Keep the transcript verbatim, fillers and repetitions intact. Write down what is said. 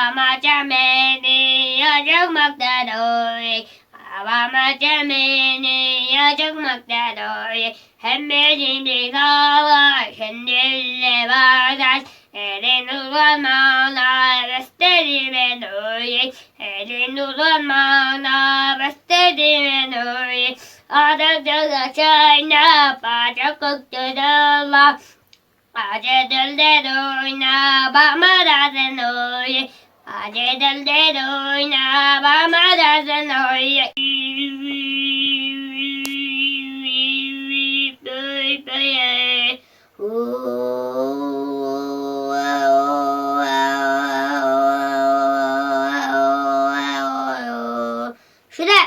Авам-ачам мени ажык мактаар-ой, авам-ачам мени ажык мактаар-ой. Хемелимни каалай, хендиле базаш, эрин узан маңнап эстеримен-ой, эрин узан маңнап эстеримен-ой. Адак-дыгак чайнап, ажык-көктү дылап, ажы-төлдер ойнап амыдазын-ой, ажы-төлдер ойнап амыдазын-ой. Шүле!